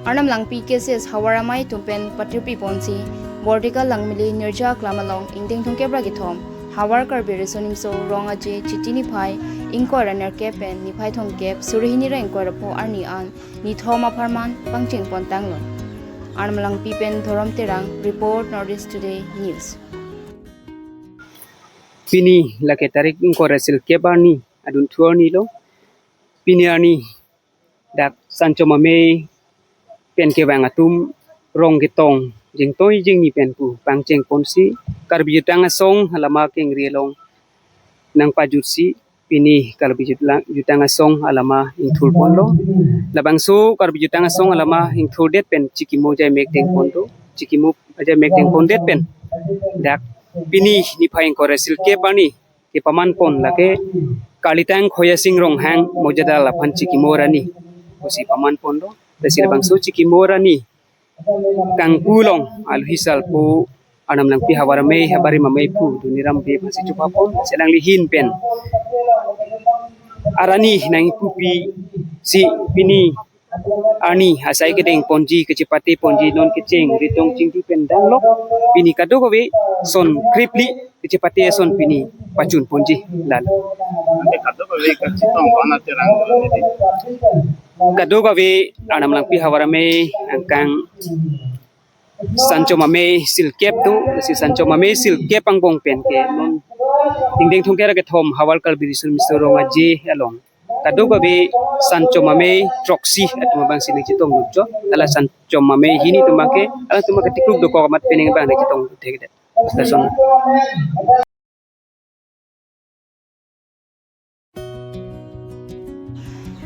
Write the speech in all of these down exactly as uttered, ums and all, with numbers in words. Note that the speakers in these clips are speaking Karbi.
Arnam Langpi K C S havar amei atum pen patirpi ponsi, Bortikal Langmili Nirja Aklam along ingdeng thomkep ra kethom Havar Karbi Riso Nimso Rong Aje Chiti niphai ingkoi ra nerkep pen niphai thomkep suri hini ra ingkoi ra pho arni an nithom apharman pangcheng pon tanglo. Arnam Langpi pen Dhorom Terang report, North East Today News. Pini lake tarik ingkoi ra sirkep arni, adunthu arni lo. Pini arni dak Sanchom Amei pen kevang atum rong ketong jengtoi jengni pen pu pangcheng ponsi Karbi Jutang Asong alama kengri along nangpajutsi pini Karbi Jutla-, Jutang Asong alama ingthur ponlo. Labangso Karbi Jutang Asong alama ingthurdet pen chikimo ajai mek deng pon do. Chikimo ajai mek deng pondet pen dak pini niphai ingkoi ra sirkep arni kepaman pon lake Kalitang Khoyasing Ronghang Mojadar aphan chikimo arni pusi paman pon do. Lasi labangso chikimo arni kangpu along alohi salpo Arnam Langpi havar amei, havar amei aphu Doniram Bey aphansi chupha pon, si alangli ahin pen arni nangpupisi pini arni asai kedeng ponji, kachepate ponji, non kecheng ritong chingdi pen damlo. Pini kadokave ason kripli kachepate ason pini pachun ponji lalo. Ante kadokave kachetong bana terang dolo nedi. Kadokave Arnam Langpi havar amei angkang Sanchom Amei sirkep do, si Sanchom Amei sirkep angbong pen ke non ingdeng thomkep ra kethom Havar Karbi Riso Nimso Rong Aje along kadokave Sanchom Amei throksi atum abangsi nangchetong dun cho. Hala Sanchom Amei hini atum abang ke, hala atum abang ke tikruk dokok amat pining abang nangchetong dun thekdet. Station.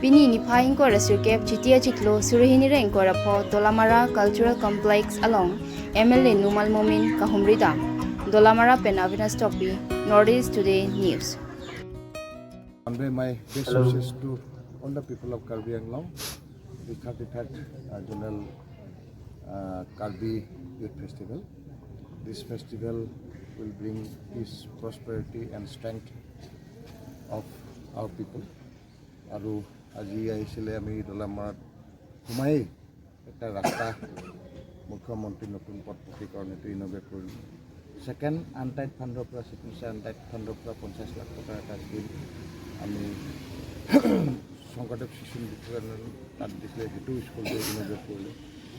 Pini niphai ingkoi ra sirkep Chiti achiklo suri hini ra ingkoi ra pho Dolamara Cultural Complex along M L A Numal Momin kahumri dam. Dolamara pen Avinash Tokbi, North East Today News. Convey my best wishes to all the people of Karbi Anglong, the thirty-third, uh, Zonal, uh, Karbi Youth Festival. This festival will bring peace, prosperity and strength of our people. আৰু আজি আহিছিলে, আমি দলামাৰাত সোমাই এটা ৰাস্তা, মুখ্যমন্ত্ৰী নতুন পথ পকীকৰণ, এইটো ইনগ্ৰেট কৰিলোঁ। ছেকেণ্ড আনটাইড ফাণ্ডৰ পৰা, চিগনেচাৰ আনটাইড ফাণ্ডৰ পৰা পঞ্চাছ লাখ টকাৰ এটা স্কিম আমি শংকৰদেৱ শিশু নিকেতন তাত দিছিলে, সেইটো স্কুলটো ইনগ্ৰেট কৰিলোঁ।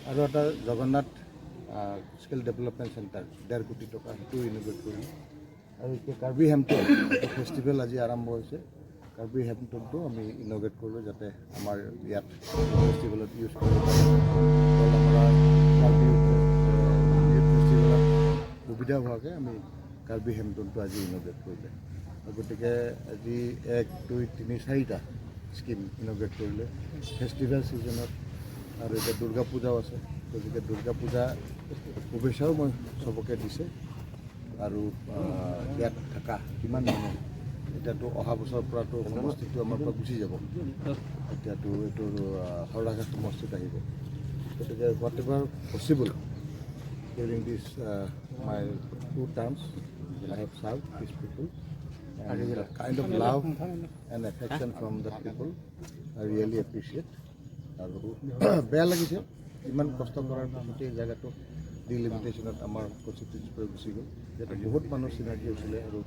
আৰু এটা জগন্নাথ, আহ, স্কিল ডেভেলপমেণ্ট চেণ্টাৰ, ডেৰ কোটি টকা, সেইটো ইনগ্ৰেট কৰিলোঁ। আৰু এতিয়া কাৰ্বি হেমটো ফেষ্টিভেল আজি আৰম্ভ হৈছে। কাৰ্বি হেমটো আমি ইনগ্ৰেট কৰিলোঁ, যাতে আমাৰ ইয়াত ফেষ্টিভেলত ইউজ কৰিব পাৰে। আমাৰ কাৰ্বি, এ, ফেষ্টিভেলত সুবিধা হোৱাকৈ আমি কাৰ্বি হেমটো আজি ইনগ্ৰেট কৰিলে। গতিকে আজি এক, দুই, তিনি, চাৰিটা স্কিম ইনগ্ৰেট কৰিলে ফেষ্টিভেল ছিজনত। আৰু এতিয়া দুৰ্গা পূজাও আছে, গতিকে দুৰ্গা পূজা শুভেচ্ছাও মই চবকে দিছে। আৰু, আহ, ইয়াত থকা কিমান মানুহ, এতিয়াতো অহা বছৰৰ পৰাতো সমষ্টিটো আমাৰ পৰা গুচি যাব। এতিয়াতো এইটো, আহ, হাওৰাঘাট সমষ্টিত আহিব। গতিকে whatever possible during this, uh, my two terms, I have served these people, and the kind of love and affection from the people, I really appreciate. আৰু বেয়া লাগিছে, ইমান কষ্ট কৰাৰ পিছতে এই জেগাটো ডিলিমিটেশ্যনত আমাৰ কনষ্টিটুৱেঞ্চিৰ পৰা গুচি গ'ল। ইয়াতে বহুত মানুহ চিনাকি হৈছিলে আৰু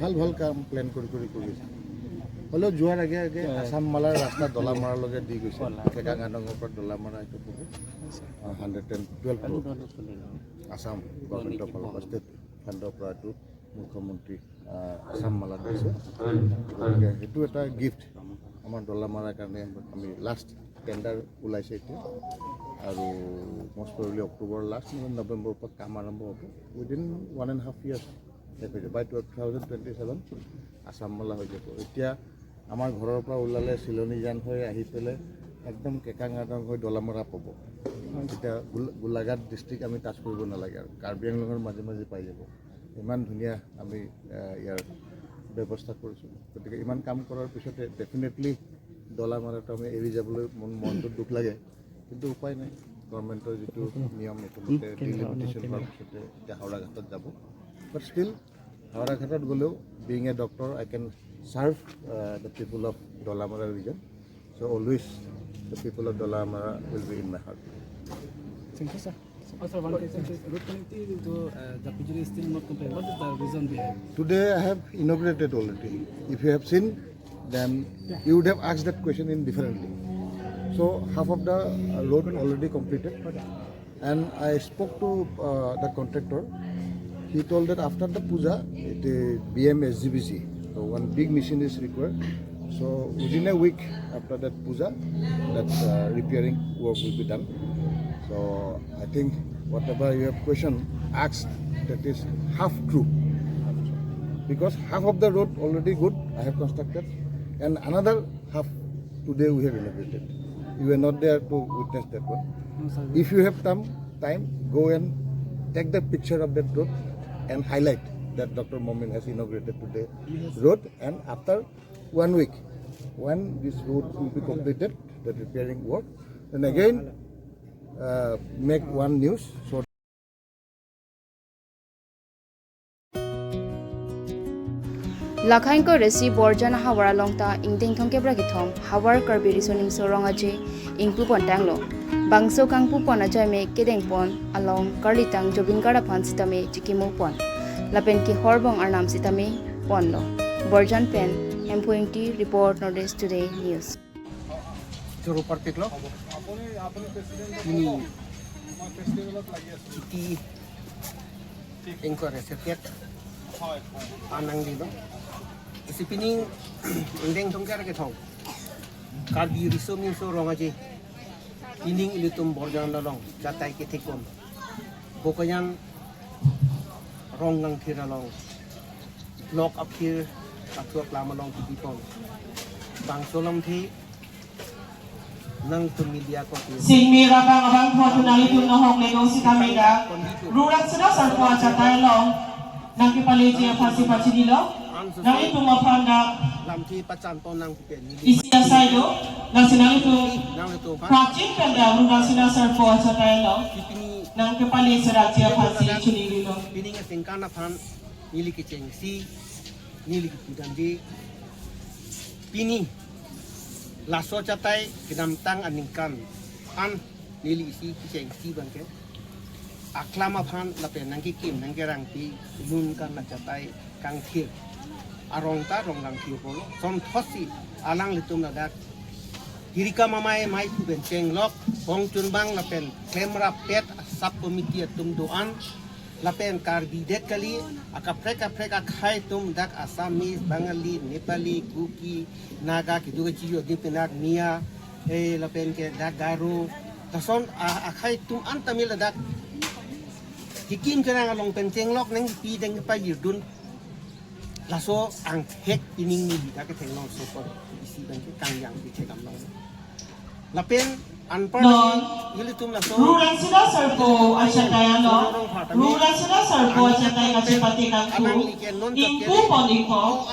ভাল ভাল কাম প্লেন কৰি কৰি কৰি আছে। হ'লেও যোৱাৰ আগে আগে আছাম মালাৰ ৰাস্তা ডলামাৰালৈকে দি গৈছে, কেকাং আদঙৰ পৰা ডলামাৰা, এইটো বহুত হাণ্ড্ৰেড এণ্ড টুৱেলভ ক্ৰ'ৰ আছাম গভৰ্ণমেণ্টৰ ফালৰ পৰা, ষ্টেট ফাণ্ডৰ পৰা এইটো মুখ্যমন্ত্ৰী, আহ, আছাম মালাত দিছে। গতিকে সেইটো এটা গিফ্ট আমাৰ ডলামাৰাৰ কাৰণে। আমি লাষ্ট টেণ্ডাৰ ওলাইছে এতিয়া, আৰু মষ্ট প্ৰবেবলি অক্টোবৰ লাষ্ট নহ'লে নৱেম্বৰৰ পৰা কাম আৰম্ভ হ'ব। Within one and half years শেষ হৈ যাব। By two thousand twenty seven Asom Mala হৈ যাব। এতিয়া আমাৰ ঘৰৰ পৰা ওলালে চিলনী জান হৈ আহি পেলাই একদম কেকাং আদং হৈ ডলামাৰা পাব। এতিয়া গোল-, গোলাঘাট ডিষ্ট্ৰিক্ট আমি টাচ কৰিব নালাগে আৰু কাৰ্বি আংলঙৰ মাজে মাজে পাই যাব। ইমান ধুনীয়া আমি, আহ, ইয়াৰ ব্যৱস্থা কৰিছোঁ। গতিকে ইমান কাম কৰাৰ পিছতে ডেফিনেটলি ডলামাৰাটো আমি এৰি যাবলৈ মন, মনটো দুখ লাগে, কিন্তু উপায় নাই। গভৰ্ণমেণ্টৰ যিটো নিয়ম, এইটো মতে ডিলিমিটেশ্যন হোৱাৰ পিছতে এতিয়া হাওৰাঘাটত যাব। But still, হাওৰাঘাটত গ'লেও, being a doctor, I can serve, uh, the people of Dolamara region. So always the people of Dolamara will be in my heart. Thank you, sir. Oh, sir, one question, please. Road connectivity to, uh, Japijuri is still not complete. What is the reason behind? Today I have inaugurated already. If you have seen, then you would have asked that question in differently. So half of the, uh, road already completed. And I spoke to, uh, the contractor. He told that after the puja, the B M S G B C, so one big machine is required. So within a week after that puja, that, uh, repairing work will be done. So I think whatever you have question asked, that is half true. Because half of the road already good, I have constructed, and another half today we have inaugurated. You were not there to witness that one. No, sir. If you have some time, go and take the picture of that road and highlight that Doctor Momin has inaugurated today road, and after one week, when this road will be completed, the repairing work, and again, uh, make one news. So Lakhain ko resi Borjan havar along ta ingdeng thomkep ra kethom havar Karbi Riso Nimso Rong Aje ingpu pon tanglo. Bangso kangpu pon ajai me kedeng pon along karli tang Jobin Garg aphan sitame chikimo pon. Lapen ke horbong arnam sitame ponlo. Borjan pen Hemphu Ingti report, North East Today News. Choro parpiklo. Ini Chiti ingkoi ra sirkep anang dilo. Isi pining ingdeng thomkep ra kethom Karbi Riso Nimso Rong Aje, pining ilitum Borjan along chatai kethek pon. Bokajan rong kangthir along, block aphir, athu aklam along kipi pon. Bangso lamthe nangtum media ko ti. Singmir abang abang pho nanglitum nohok le do sitame dak Rural Sida Sarpo achatai along nangkepaleji aphansi pachinilo. Nanglitum aphan dak lamthe pachan pon nang isi asai do, lasi nanglitum prachin pen dak Rural Sida Sarpo achatai along nangkepaleji aphansi chinilo. Pining asingkan aphan neli kechengsi, neli kepudamde. Pini laso achatai kedamtang aningkan an neli isi kechengsi abangke aklam aphan lapen nangkekim nangkerangpi lun kan achatai kangthir arong ta rong kangthir pulo. Sonthotsi alanglitum ladak Hirika Mamai maiphu pen chenglok, pongchunbang lapen klemrap pet a sub committee atum do-an, lapen Karbi det kali, akaprek kaprek akhai atum dak Assamese, Bengali, Nepali, Kuki, Naga, kedo kachijo di penak Miya, eh, lapen ke dak Garo, lason a-, akhai atum an tame ladak hikim kerang along pen chenglok nangpi deng pajirdun. Laso angthek pining neli dak kethengno sopor isi abangke kangjang kethek damlong. Lapen anpar non ilitum laso Rural Sida Sarpo achatai along, Rural Sida Sarpo achatai kachepate nangkhu ingpu pon ingkho.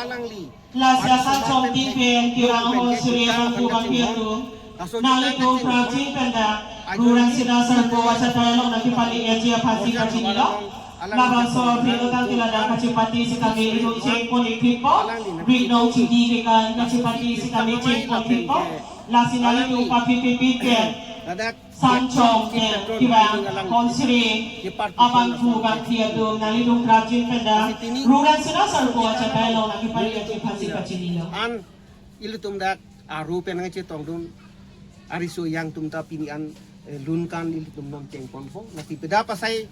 Lasi asan chomti pen kirang ahon suri abang ku bang pi atum, nanglitum prachin pen dak Rural Sida Sarpo achatai along nangkepaleji aphansi pachinilo. Labangso aphi lo tangte ladak kachepate sitame inut cheng pon ingthip po. Rik nong chidi kekan kachepate sitame cheng pon ingthip po. Lasi nanglitum paphi pipit pen ladak sanchong ke kirang ahon suri abang ku bang pi atum nanglitum prachin pen dak Rural Sida Sarpo achatai along nangkepaleji aphansi pachinilo. An ilitum dak aru pen nangchetongdun, ariso yang atum ta pini an, eh, lun kan ilitum non cheng pon pho. Lasi pida pasai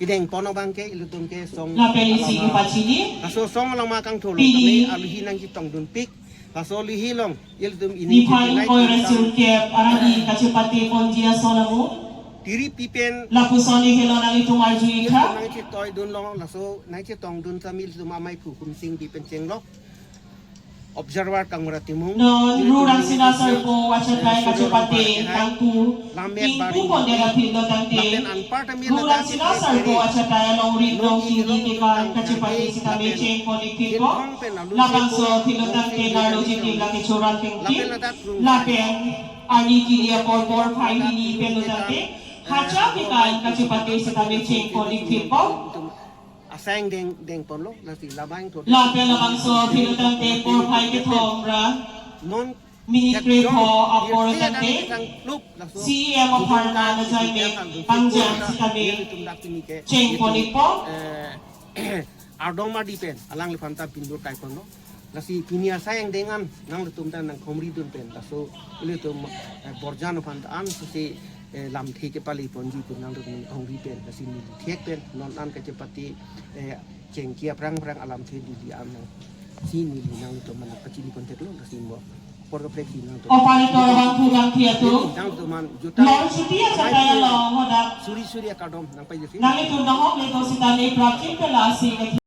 pideng pon abangke ilitum ke song lapen isi along ma, kepachini. Laso song along ma kangthur lo pini kami aluhi nangchetongdunpik. Laso aluhi along ilitum ini niphai ingkoi ra sirkep arni kachepate ponji ason amu. Tiri pipen lapuson ni helo nanglitum arju ikha. Nangchetoidun lo, laso nangchetongdun tame ilitum amei phu kumsing di pen chenglok. Observer Kangbura Timung. Non Rural Sida Sarpo achatai kachepate nangkhu ingpu pon dak aphi lo tangte Rural Sida Sarpo achatai along rik nong chidi kekan kachepate sitame cheng pon ingthip po. Labangso aphi lo tangte narlo jiti lake choran kengti. Lapen arni kili apor porphai hini pen lo tangte hacha kekan kachepate sitame cheng pon ingthip po. Asai deng deng ponlo, lasi labang to. Lapen labangso aphi lo tangte porphai kethom ra non Minit krepho apor tangte, C E M apharman ajai me pangjang sitame chengpon ikpo. Ardong Madi pen alangliphan ta bindur kaikonlo. Lasi pini asai angdeng an nanglitum ta nangkhomri dun pen, laso ilitum, eh, Borjan aphan ta an sisi, eh, lamthe kepaleponji pu nanglitum khomri pen, lasi neli thek pen non an kachepate, eh, chengki aphrang aphrang alamthe dili an nang si neli nanglitum aphan pachini pon theklo, lasi mo apor kaprek si nangtum. O palitor abang pulang thia tu. Nangtum aphan jutang. Lor chuti achatai along hadak. Suri suri akardom nangpajirsi. Nanglitum nahok le do sitame prapjin pela si